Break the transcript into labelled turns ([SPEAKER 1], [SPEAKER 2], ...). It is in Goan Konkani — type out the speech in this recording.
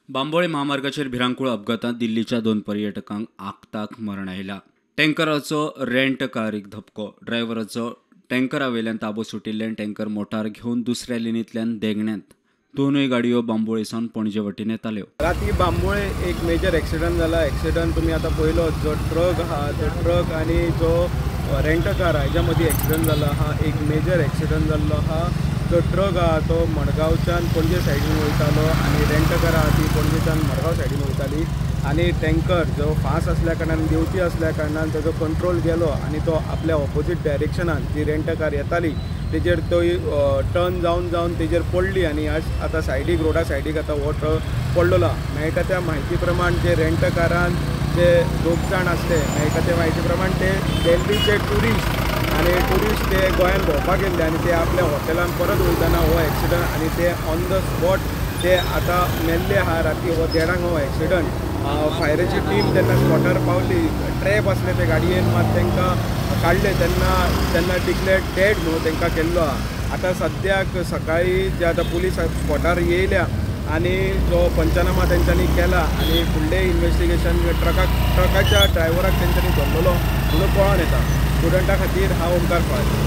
[SPEAKER 1] बांबोळे म्हामार्गाचेर भिरांकूळ अपघातांत दिल्लीच्या 2 पर्यटकांक आकताक मरण आयला. टँकराचो रेंट कारीक धपको. ड्रायव्हराचो टँकरा वयल्यान ताबो सुटिल्ल्यान टँकर मोटार घेवन दुसऱ्या लेनींतल्यान देगण्यांत. दोनूय गाडयो बांबोळे सावन पणजे वटेन येताल्यो.
[SPEAKER 2] राती बांबोळे एक मेजर एक्सिडंट जाला. एक्सिडंट तुमी आतां पळयलो, जो ट्रक आहा तो ट्रक आनी जो रेंट कार हेज्या मदीं एक्सिडंट जाला आहा. एक मेजर एक्सिडंट जाल्लो आहा. जो ट्रक आहा तो मडगांवच्यान पणजे सायडीन वयतालो आनी रेंट कार आहा ती पणजेच्यान मडगांव सायडीन वयताली आनी टँकर जो फास्ट आसल्या कारणान, देंवती आसल्या कारणान तेजो कंट्रोल गेलो आनी तो आपल्या ऑपोजीट डायरेक्शनान जी रेंट कार येताली तेजेर तो टर्न जावन जावन तेजेर पडली आनी आज आतां सायडीक रोडा सायडीक आतां हो ट्रक पडलेलो आहा. मेळटा त्या म्हायती प्रमाण जे रेंट कारान जे 2 जाण आसले, मेळटा त्या म्हायती प्रमाण ते दिल्लीचे ट्युरिस्ट आनी ट्युरिस्ट ते गोंयान भोंवपाक गेल्ले आनी ते आपल्या हॉटेलान परत वयतना हो एक्सिडंट आनी ते ऑन the spot ते आतां मेल्ले आहा. राती हो 1:30 हो एक्सिडंट. फायराची टीम तेन्ना स्पॉटार पावली. ट्रॅप आसले ते गाडयेन, मात तांकां काडले तेन्ना तेन्ना डिक्लेअर्ड डेड म्हणून तांकां केल्लो आहा. आतां सद्याक सकाळी जे आतां पुलीस स्पॉटार येयल्या आनी जो पंचनामा तेंच्यांनी केला आनी फुडलें इन्वेस्टिगेशन ट्रकाच्या ड्रायव्हराक तेंच्यांनी धरलेलो म्हणून कळोन येता. स्टुडंटा खातीर हांव ओमकार फळारी.